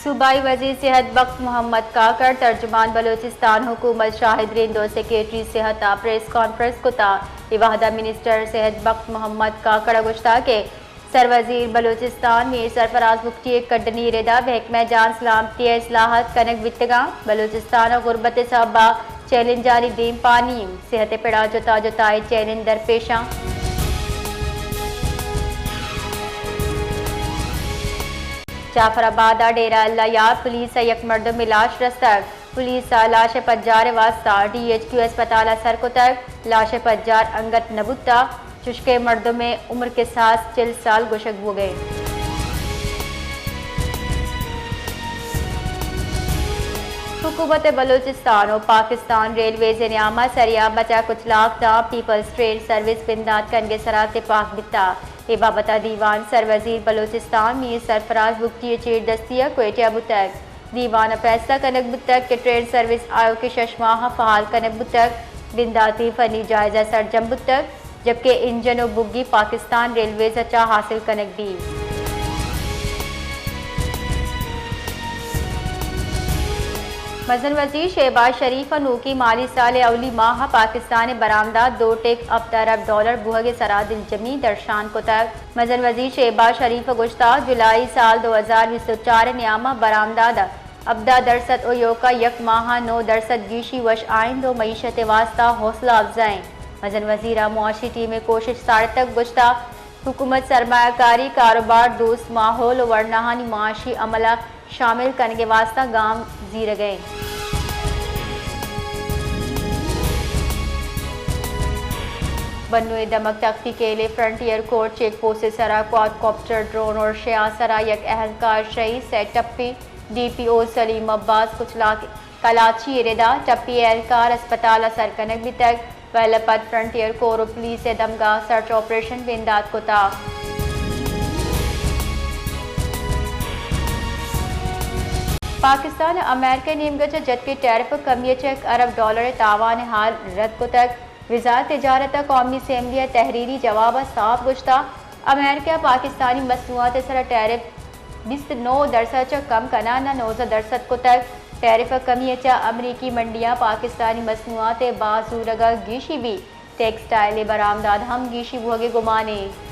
صوبائی وزیر صحت بخت محمد کاکڑ ترجمان بلوچستان حکومت شاہد رند و سیکرٹری صحت ء پریس کانفرنس کتا۔ اے وہدا منسٹر صحت بخت محمد کاکڑ ء گوشتا کہ سروزیر بلوچستان میر سرفراز بگٹی ء کڈنی ردا محکمہ جان سلامتی ء اصلاحات کنگ بیتگاں۔ بلوچستان ء غربت ء سبب ء چیلنجانی دیم پانی، صحت ء پڑا جتا جتا ء چیلنج درپیشاں۔ جعفر آباد ء ڈیرہ اللہ یار پولیس ء یک مردم ء لاش رستگ۔ پولیس ء لاش ء پجار ء واستہ ڈی ایچ کیو اسپتال ء سر کتگ۔ لاش ء پجار انگت نہ بوتگ، چشکہ مردم ء عمر کساس چل سال گوشگ بوگ ء انت۔ حکومت بلوچستان و پاکستان ریلویز نیام ء سریابت ء کچلاک داں پیپلز ٹرین سروس بندات کنگ ء سرا تپاک بیتا۔ اے بابت ء دیوان سروزیر بلوچستان میر سرفراز بگٹی ء چیر دستی ء کوئٹہ ء بوتگ۔ دیوان ء پیسلہ کنگ بوتگ کہ ٹرین سروس آیوکیں شش ماہ ء فعال کنگ بوتگ، بنداتی فنی جائزہ سرجم بوتگ، جبکہ انجن و بگی پاکستان ریلویز ء چہ حاصل کنگ بیت۔ مزن وزیر شہباز شریف ء نوکی مالی سال ء اولی ماہ ء پاکستان ء برآمدات دو ٹک ہپت ارب ڈالر بوہگ ء سرا دلجمی درشان کتگ۔ مزن وزیر شہباز شریف ء گوشتگ، جولائی سال دو ہزار بیست و چار ء نیام ء برآمدات ہبدہ درسد و ایوکا یک ماہ ء نو درسد گیشی وش آئند و معیشت ء واستہ حوصلہ افزا انت۔ مزن وزیر ء معاشی ٹیم ء کوشش ساڑتگ، گوشتگ، حکومت سرمایہ کاری، کاروبار دوست ماحول و ورناہانی معاشی عمل ء شامل کنگ ء واستہ گام زیرگ ء انت۔ بنو ء دمگ تختی کیل ء فرنٹیئر کورٹ چیک پوسٹ ء سرا کواڈ کاپٹر ڈرون اور شے ء سرا یک اہلکار شہید، سئے ٹپی ڈی پی او سلیم عباس کچلاک کلاچی ء ردا ٹپی اہلکار اسپتال ء سر کنگ بیتگ۔ ویل ء پد فرنٹیئر کور و پولیس ء دمگا سرچ آپریشن بندات کتا۔ پاکستان ء امریکہ ء نیمگا چہ جتکیں ٹیرف ء کمی ء چہ یک ارب ڈالر ء تاوان ء حال رد کتگ۔ وزارت تجارت ء قومی اسمبلی ء تحریری جواب ء ساپ گوشتگ، امریکہ ء پاکستانی مصنوعات ء سرا ٹیرف بیست نو درسد چہ کم کنان ء نوزدہ درسد کتگ۔ ٹیرف ء کمی ء چہ امریکی منڈیاں پاکستانی مصنوعات ء باز زورگ ء گیشی بیت۔ ٹیکسٹائل ء برآمدات ہم گیشی بوہگ ء گمان انت۔